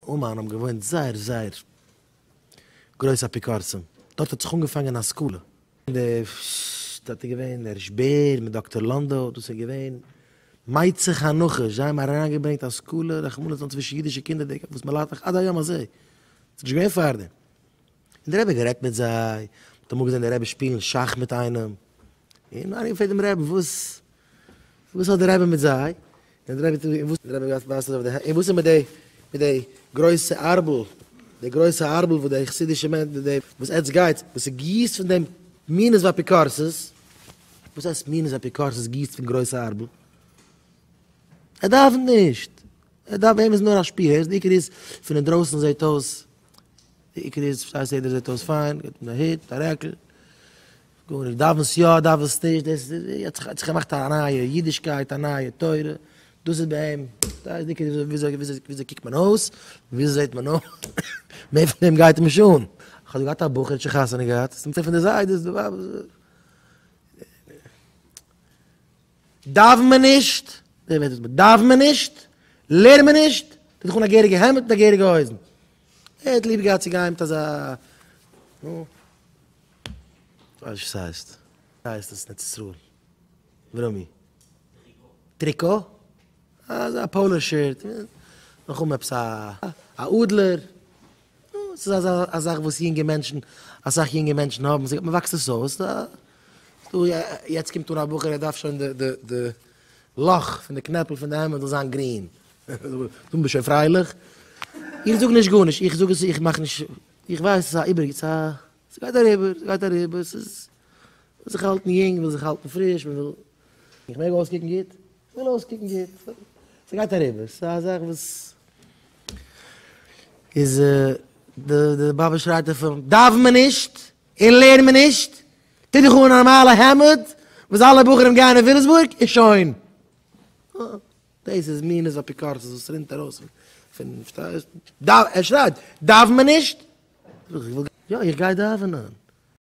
אומאן האבן געוואוינט זייער זייער גרויסע אפיקורסים, דארט האט זיך אנגעפאנגען השכלה. די דארט איז געווען הערש בער מיט דאקטער לאנדא, דאס איז געווען מיצח הנחש, זיי האבן אריינגעברענגט השכלה רחמנא לצלן צווישן אידישע קינדער, די וואס מען ליידט נאך עד היום הזה, ס'איז נישט געווען פארדעם. און דער רבי האט גערעדט מיט זיי, מ'האט אמאל געזען דער רבי שפילן שאך מיט איינעם, און איינער געפרעגט דעם רבין וואס וואס האט דער רבי מיט זיי, און דער רבי און וואס דער רבי ווייזט אויף די הענט, און וואס איז מיט די מיט די גרויסע ארבל, די גרויסע ארבל וואס די חסידישע מענטשן די וואס עטץ גייטס, וואס ס'גיסט פון דעם מינות ואפיקורסות, וואס הייסט מינות ואפיקורסות גיסט פון גרויסע ארבל? ער דאווענט נישט, ער דאווענט ביי אים איז נאר א שפיל, ער איז די עיקר איז פון אינדרויסן זעט אויס די עיקר איז פארשטייסט יעדער זעט אויס פיין, גייט מיט א הוט, מיט א רעקל, גארנישט, דאווענסט יא דאווענסט נישט, דאס איז, האט זיך געמאכט א נייע אידישקייט, א נייע תורה, דאס איז ביי אים, די עיקר איז וויאזוי וויאזוי קוקט מען אויס, וויאזוי זעט מען אויס, מער פון דעם גייט אים נישט אן. איך האב דא געהאט א בחור האט שוין חתונה געהאט, עס איז פון די זיידעס, די באבעס, דאווען מען נישט, דאווען מען נישט, לערן מען נישט, טוט זיך אן א געהעריגע העמד מיט א געהעריגע הויזן. ער האט ליב געהאט צו גיין מיט אזא, נו, כ'ווייס נישט וואס ס'הייסט. הייסט עס אין ארץ ישראל? ורמי? טריקא? אזא polo shirt, נאך האבן עפעס א אדלער, נו, ס'איז אזא א זאך וואס יונגע מענטשן, אסאך יונגע מענטשן האבן, מ'וואקסט עס אויס, ס'דא יעצט קומט אן א בחור ער דארף שוין די די די לאך פון די קנעפל פון די העמד זאל זיין גרין, דו ביסט שוין פרייליך? איך זאג נישט גארנישט, איך זאג עס איך מאך נישט, איך ווייס עס איז א איבעריגע, ס'איז א, ס'גייט אריבער, ס'גייט אריבער, ס'איז, מ'וויל זיך האלטן יונג, מ'וויל זיך האלטן פריש, מ'וויל, איך מעג אויסקוקן גוט? איך וויל אויסקוקן גוט, ס'גייט אריבער, ס'איז א זאך וואס איז די די באבע שרייט אויף אים, דאווען מיר נישט און לערן מיר נישט, טו דיך אן א נארמאלע העמד וואס אלע בחורים גייען אין וויליסבורג און שוין. דאס איז מינות ואפיקורסות וואס רינט ארויס פון, פארשטייסט? ער שרייט, דאווען מיר נישט! יא איך גיי דאווענען.